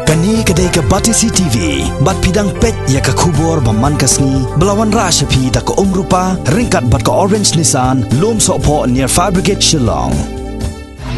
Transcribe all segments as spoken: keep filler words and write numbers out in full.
Kane ka dei ka Batesi T V, bad phi dang peit ïa ka khubor ba man ka sngi, ba la wanrah sha phi da ka Umrupa, ryngkat bad ka Orange Nissan, Lumsohphoh near Fire Brigade Shillong.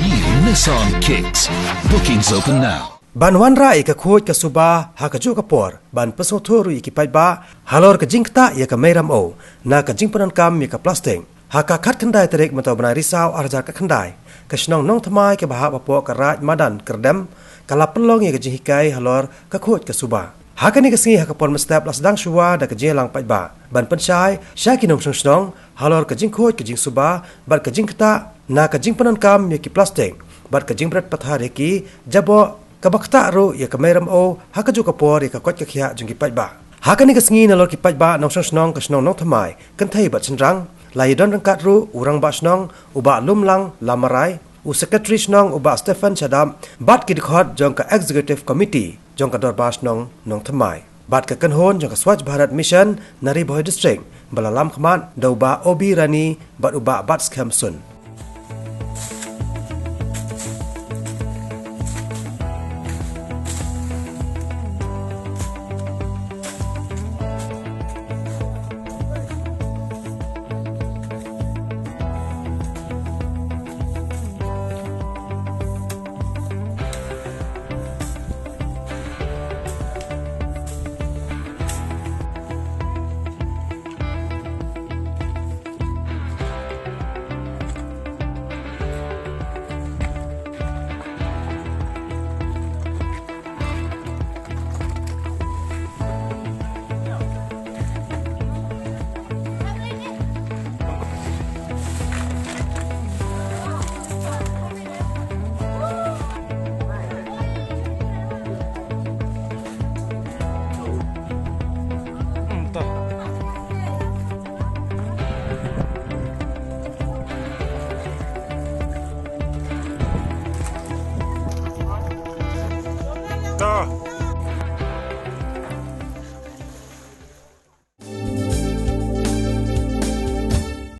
New Nissan Kicks. Bookings open now. Ban wanrah ïa ka khuid ka suba ha kajuh ka por, ban pynsngewthuh ruh ïa ki paidbah halor ka jingktah ïa ka mei ramew na ka jingpyndonkam ïa ka plastik. Ha ka khatkhyndai tarik mynta u bnai Risaw arhajar khatkhyndai, ka shnong Nongthymmai kaba hap hapoh ka Raid Madan Kyrdem ka la pynlong ïa ka jinghikai halor ka khuid ka suba. Ha kane ka sngi ha ka por mynstep la sdang shuwa da ka jingïalang paidbah ban pynshai sha ki nongshong shnong halor ka jingkhuid ka jingsuba bad ka jingktah na ka jingpyndonkam ïa ki plastik bad ka jingbret pathar ïa ki, jaboh kaba ktah ruh ïa ka mei ramew ha kajuh ka por ïa ka koit ka khiah jong ki paidbah. Ha kane ka sngi nalor ki paidbah nongshong shnong ka shnong Nongthymmai, kynthei bad shynrang, la ïadon ryngkat ruh u rangbah shnong u Bah Lumlang Lamarai, u Secretary shnong u Bah Stephen Shadap, bad ki dkhot jong ka Executive Committee jong ka Dorbar Shnong Nongthymmai, bad ka kynhun jong ka Swachh Bharat Mission na Ri Bhoi District, ba la lam khmat da u Bah Obi Rani bad u Bah Batskhem Sun.